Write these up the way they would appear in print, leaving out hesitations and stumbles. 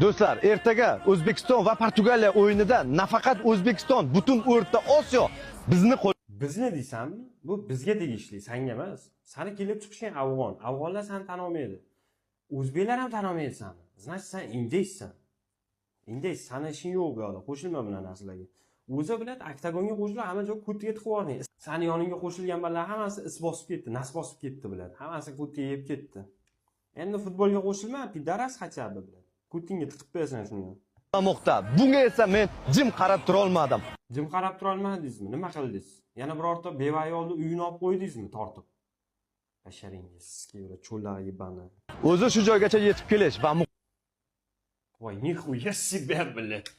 Do'stlar, ertaga O'zbekiston va Portugaliya o'yinida nafaqat O'zbekiston, butun O'rta Osiyo bizni Bizni deysanmi? Bu bizga tegishli, sanga emas. Sani kelib chiqishing afg'on. Afg'onlar sani tan olmaydi. O'zbeklar ham tan olmaydi sani. Значит, san индеец san. Индеец, sani ishing yo'q bu yoqda. Qo'shilma bunaqa narsalarga. O'zi biladi, oktagonga qo'shilib, hamma joy ko'tiga tiqib yubording. Sani yoningga qo'shilgan bolalar hammasi is bosib ketdi, nas bosib ketdi, biladi. Hammasi ko'tiga yeb ketdi. Endi futbolga qo'shilma, пидарас, хотя бы, biladi. Ko'tingga tiqib qo'yasan shuni. qo'llamoqda. Bunga esa men jim qarab turolmadim. Jim qarab turolmadingizmi? Nima qildingiz? Yana birorta beva ayolni uyini olib qo'ydingizmi tortib? Basharingiz sizga cho'llar ебаный. O'zi shu joygacha yetib kelish va Voy, нихуя себе, блядь.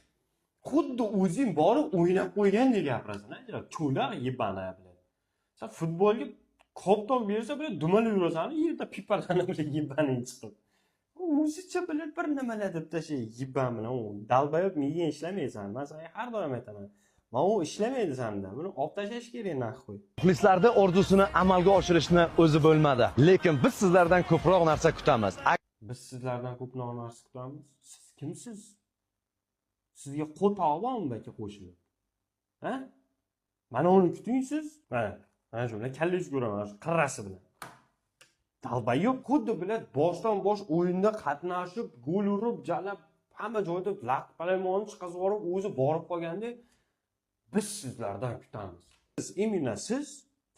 Xuddi o'zing borib o'ynab qo'ygandek gapirasan, a? Cho'laq ебаный, блядь. Sen futbolga koptok bersa, блядь, dumalab yurasan, yerda pipalanib, ебаный chiqib. O'zicha, блядь, bir nimalar deb tashlaydi, ебан bilan. U долбоёб, miya ishlamaysan. Men senga har doim aytaman. Mana u ishlamaydi sanda. Buni olib tashlash kerak, нахуй. Muxlislarni orzusini amalga oshirishni o'zi bo'lmadi. Lekin biz sizlardan ko'proq narsa kutamiz. Biz sizlardan ko'proq narsa kutamiz. Siz kimsiz? Sizga qo'toq bormi aka qo'shilib? Ha? Mana uni kuting siz. Mana, mana shu bilan kallangizni ko'raman, shu qirrasi bilan. Долбоёб, xuddi, блядь, boshdan bosh o'yinda qatnashib, gol urib, jalab hamma joyda laq palaymonni chiqazib yuborib, o'zi borib qolgandek, biz sizlardan kutamiz. Siz, именно siz,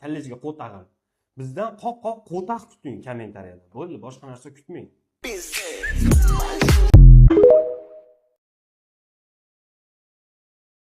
kallangizga qo'tag'in. Bizdan qop-qop qo'taq kuting kommentariyada. Bo'ldi, boshqa narsa kutmang. Пиздец.